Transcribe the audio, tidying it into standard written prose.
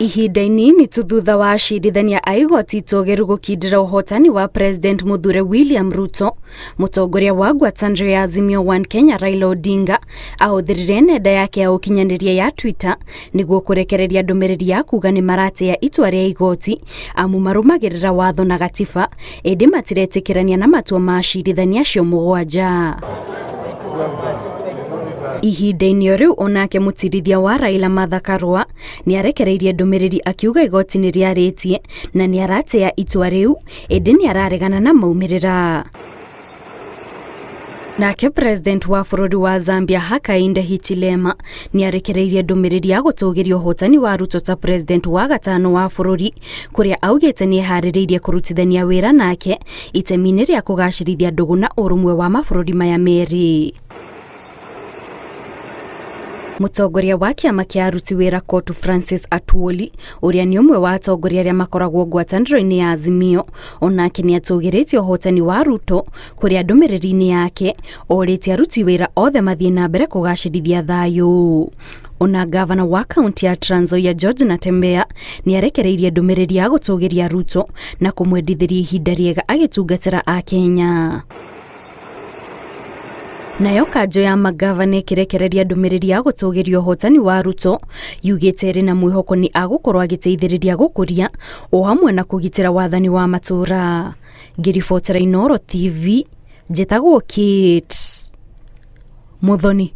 Ihinda inini tu thutha wa acirithania a igoti itũgĩru gũkindĩra ũhotani wa President mũthure William Ruto, mũtongoria wa ngwatanĩro ya Azimio One Kenya Raila Odinga ahũthĩrire nenda yake ya ũkinyanĩria ya Twitter nĩguo kũrekereria ndũmĩrĩri ya kuga nĩ maratĩa itua rĩa igoti amu marũmagĩrĩra watho na gatiba ĩndĩ matiretĩkĩrania na matua ma acirithania acio mũgwanja. Ihinda-inĩ o rĩu onake mũtirithia wa Raila Martha Karua nĩ arekereirie ndũmĩrĩri akiuga igoti nĩ rĩarĩtie na nĩ aratĩa itua rĩu ĩndĩ nĩ araregana na maumĩrĩra. Nake president wa bũrũri wa Zambia Hakainde Hichilema nĩ arekereirie ndũmĩrĩri ya gũtũgĩria ũhotani wa Ruto ta president wa gatano wa bũrũri kũrĩa augĩte nĩ eharĩrĩirie kũrutithania wĩra nake itemi-inĩ rĩa kũgacĩrithia ndũgũ na ũrũmwe wa mabũrũri maya merĩ. Mũtongoria wa kĩama kĩa aruti wĩra KOTU Francis Atwoli ũrĩa nĩ ũmwe wa atongoria arĩa makoragwo ngwatanĩro-inĩ ya Azimio onake nĩ atũgĩrĩtie ũhotani wa Ruto kũrĩa ndũmĩrĩri-inĩ yake orĩtie aruti wĩra othe mathiĩ na mbere kũgacĩrithia thayũ. Ona gavana wa kaunti ya Trans Nzoia George Natembeya nĩ arekereirie ndũmĩrĩri ya gũtũgĩria Ruto na kũmwendithĩria ihinda rĩega agĩtungatĩra Akenya. Nayo kanjũ ya magavana ĩkĩrekereria ndũmĩrĩri ya gũtũgĩria ũhotani wa Ruto yugĩte ĩrĩ na mwĩhoko nĩ agũkorwo agĩteithĩrĩria gũkũria o hamwe na kũgitĩra wathani wa matũũra. Ngĩribotera Inooro TV, njĩtagwo Kate Muthoni.